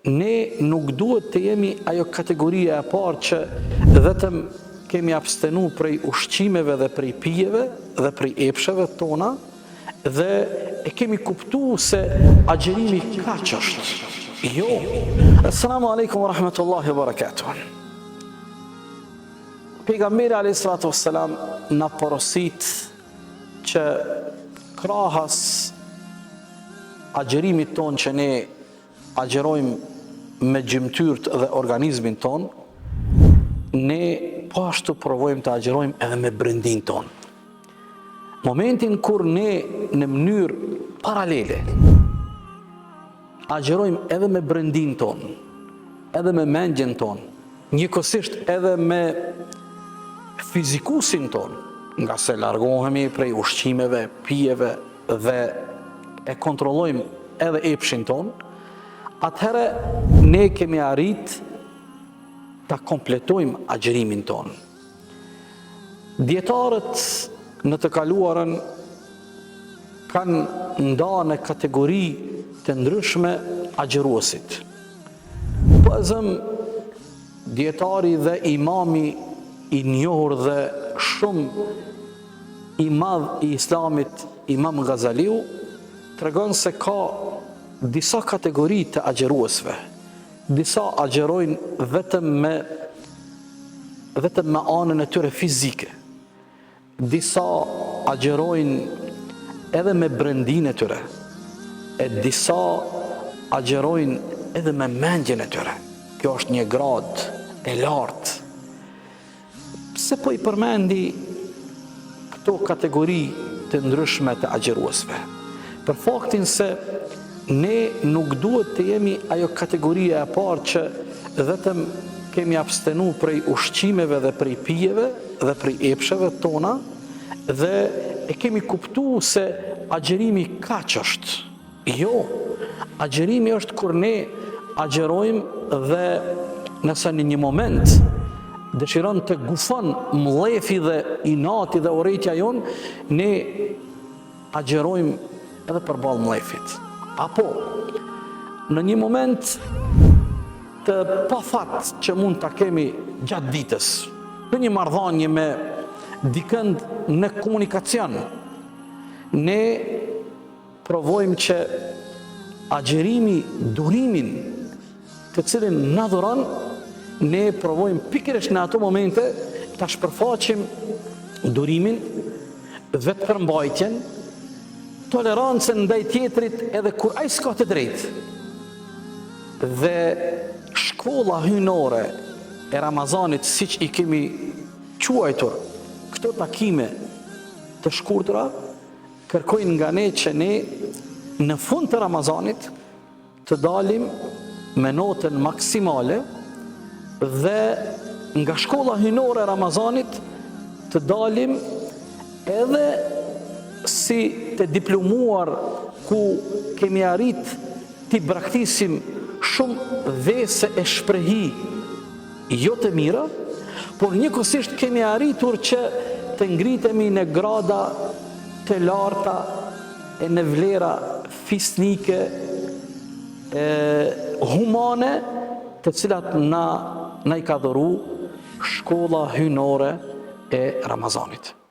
ne nuk duhet të jemi ajo kategoria e parë që vetëm kemi abstenu prej ushqimeve dhe prej pijeve dhe prej epsheve tona dhe e kemi kuptu se agjërimi kaq është. Jo. Assalamu alaikum wa rahmatullahi wa barakatuh. Pejgamberi alayhi salatu wassalam na porosit që krahas agjërimit tonë që ne agjërojmë me gjymtyrët dhe organizmin tonë, ne po ashtu provojmë të agjërojmë edhe me brendinë tonë. Momentin kur ne në mënyrë paralele agjërojmë edhe me brendinë tonë, edhe me mendjen tonë, njëkohësisht edhe me fizikusin tonë, ngase largohemi prej ushqimeve, pijeve dhe e kontrollojmë edhe epshin tonë, atëherë ne kemi arrit ta kompletojmë agjërimin tonë. Dijetarët në të kaluarën kanë nda në kategori të ndryshme agjëruesit. Po e zëmë dijetari dhe imami i njohur dhe shumë i madh i islamit, Imam Gazaliu, tregon se ka disa kategori të agjëruesve. Disa agjërojnë vetëm me vetëm me anën e tyre fizike. Disa agjërojnë edhe me brendinë e tyre, e disa agjërojnë edhe me mendjen e tyre. Kjo është një gradë e lartë. Pse po i përmendi këto kategori të ndryshme të agjëruesve? Për faktin se ne nuk duhet të jemi ajo kategoria e parë që vetëm kemi abstenu prej ushqimeve dhe prej pijeve dhe prej epsheve tona dhe e kemi kuptu se agjërimi kaq është. Jo, agjërimi është kur ne agjërojmë dhe nëse në një moment dëshiron të gufon mllefi dhe inati dhe urrejtja jonë, ne agjërojmë edhe përballë mllefit. Apo, në një moment të pafat që mund ta kemi gjatë ditës, në një marrëdhënie me dikënd në komunikacion, ne Provojmë që agjërimi durimin të cilin na dhuron, ne provojmë pikërisht në ato momente ta shpërfaqim durimin, vetëpërmbajtjen, tolerancën ndaj tjetrit edhe kur ai s'ka të drejtë. Dhe shkolla hyjnore e Ramazanit siç i kemi quajtur këto takime të shkurtra, Kërkojnë nga ne që ne në fund të Ramazanit të dalim me notën maksimale dhe nga shkolla hyjnore e Ramazanit të dalim edhe si të diplomuar ku kemi arrit t'i braktisim shumë vese e shprehi jo të mira, por njëkohësisht kemi arritur që të ngritemi në grada të larta e në vlera fisnike e humane të cilat na na i ka dhuru shkolla hyjnore e Ramazanit.